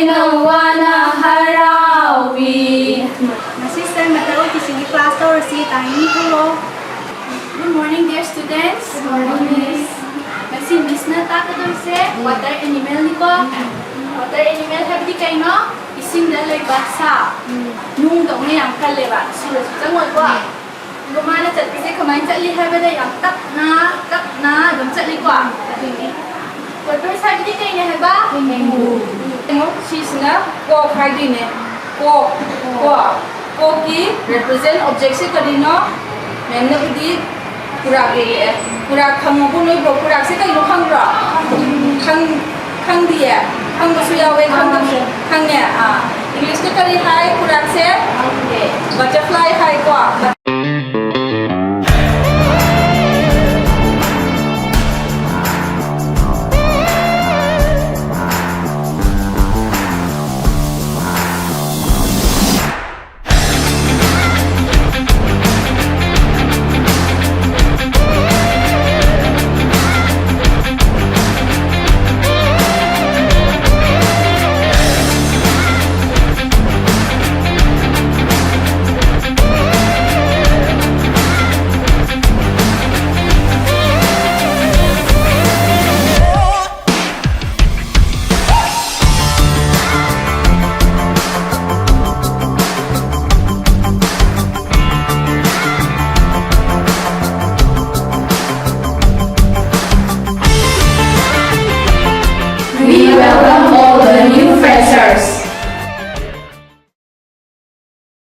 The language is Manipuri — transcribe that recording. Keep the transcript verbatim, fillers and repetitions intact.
ꯅꯋꯥꯅ ꯍꯔꯥꯎꯏ꯫ ꯉꯁꯤ ꯁ꯭ꯇꯥꯔ ꯃꯦꯊꯗ ꯑꯣ ꯇꯤ ꯁꯤꯒꯤ ꯀ꯭ꯂꯥꯁ ꯇꯧꯔꯁꯤ꯫ ꯇꯥꯏꯅꯤ ꯊꯣꯛꯂꯛꯑꯣ꯫ Good morning, dear students. Good morning, miss. ꯉꯁꯤ ꯃꯤꯁꯅ ꯇꯥꯛꯀꯗꯣꯏꯁꯦ ꯋꯥꯇꯔ ꯑꯦꯅꯤꯃꯦꯜꯅꯤꯀꯣ꯫ ꯋꯥꯇꯔ ꯑꯦꯅꯤꯃꯦꯜ ꯍꯥꯏꯕꯗꯤ ꯀꯩꯅꯣ? ꯏꯁꯤꯡꯗ ꯂꯩꯕ ꯁꯥ꯫ ꯅꯨꯡꯗꯧꯅ ꯌꯥꯝ ꯀꯜꯂꯦꯕ, ꯁꯨꯔꯁꯨ ꯆꯪꯉꯣꯏꯀꯣ꯫ ꯑꯗꯣ ꯃꯥꯅ ꯆꯠꯄꯁꯦ ꯀꯃꯥꯏꯅ ꯆꯠꯂꯤ ꯍꯥꯏꯕꯗ ꯌꯥꯝ ꯇꯞꯅ ꯇꯞꯅ ꯑꯗꯨꯝ ꯆꯠꯂꯤꯀꯣ꯫ ꯑꯗꯨꯅꯤ꯫ ꯇꯣꯔꯇꯣꯏꯁ ꯍꯥꯏꯕꯗꯤ ꯀꯩꯅꯦ ꯍꯥꯏꯕ? ꯊꯦꯡꯒꯨ꯫ ꯌꯦꯡꯉꯣ, ꯁꯤꯁꯤꯅ ꯀꯣꯛ ꯍꯥꯏꯗꯣꯏꯅꯦ꯫ ꯀꯣꯛ꯫ ꯀꯣ꯫ ꯀꯣꯛꯀꯤ ꯔꯤꯄ꯭ꯔꯖꯦꯟ ꯑꯣꯕꯖꯦꯛꯁꯦ ꯀꯔꯤꯅꯣ? ꯃꯦꯝꯅꯕꯨꯗꯤ ꯀꯨꯔꯥꯛ ꯌꯦꯛꯂꯛꯑꯦ꯫ ꯀꯨꯔꯥꯛ ꯈꯪꯉꯕꯣ ꯅꯣꯏꯕꯣ? ꯀꯨꯔꯥꯛꯁꯦ ꯀꯩꯅꯣ ꯈꯪꯕ꯭ꯔꯣ? ꯈꯪ-, ꯈꯪꯗꯤꯌꯦ? ꯈꯪꯕꯁꯨ ꯌꯥꯎꯋꯦ, ꯈꯪꯗꯕꯁꯨ꯫ ꯈꯪꯉꯦ? ꯑꯥ꯫ ꯏꯪꯂꯤꯁꯇ ꯀꯔꯤ ꯍꯥꯏ ꯀꯨꯔꯥꯛꯁꯦ? ꯕꯇꯔꯐ꯭ꯂꯥꯏ